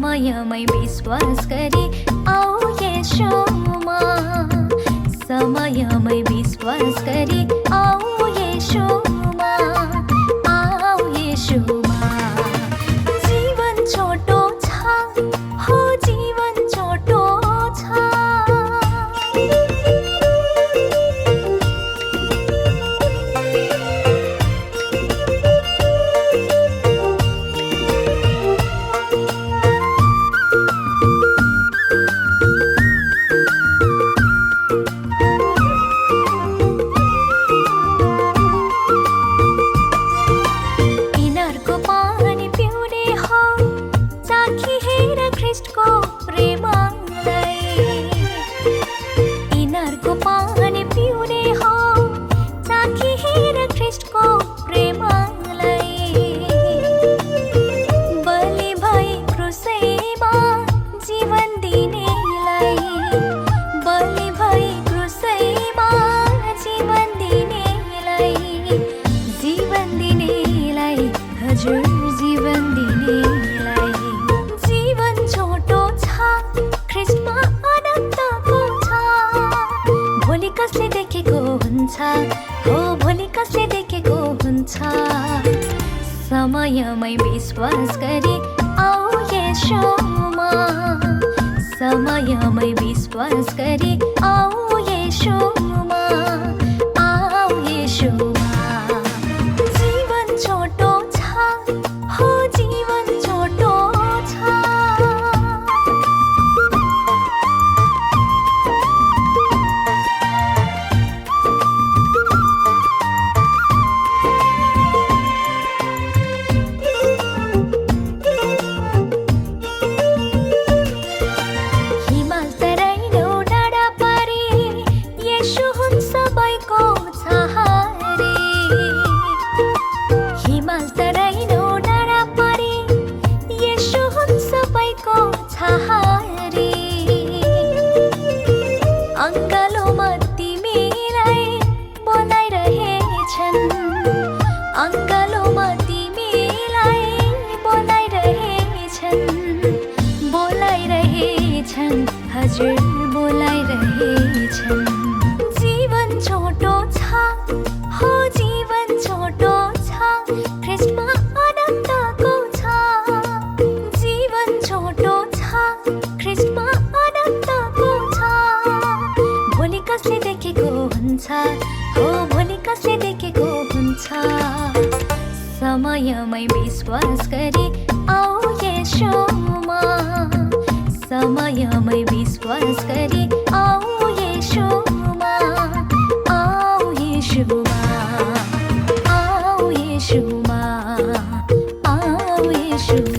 समयमै विश्वास गरी आऊ येशूमा, समयमै विश्वास गरी आऊ येशूमा, आऊ येशूमा। जीवन छोटो छ, हो जीवन छोटो छ। जीवन दिनेलाई जीवन छोटो छ, ख्रीष्टमा आनन्दको छ। भोलि कसले देखेको हुन्छ, हो भोलि कसले देखेको हुन्छ। समयमै विश्वास गरी आऊ येशूमा, समयमै विश्वास गरी आऊ येशूमा, आऊ येशूमा। जीवन छोटो हो जीवन छोटो छ। हिमाल तराइनो डाँडा पारी येशू हुन् सबैको सहारे। हिमाल तराइनो डाँडा पारी येशू हुन् सबैको सहारे। अङ्गालोमा तिमीलाई बोलाइरहेछन्, अङ्गालोमा तिमीलाई बोलाइरहेछन्, बोलाइरहेछन्, हजुर बोलाइरहेछन्। जीवन छोटो छ, हो जीवन छोटो छ, ख्रीष्टमा आनन्दको छ। जीवन छोटो छ, ख्रीष्टमा आनन्दको छ। भोलि कसले देखेको हुन्छ, हो भोलि कसले देखेको हुन्छ। समयमै विश्वास गरी आऊ येशूमा, समयमै विश्वास गरी आऊ येशूमा, आऊ येशूमा, आऊ येशूमा, आऊ येशूमा।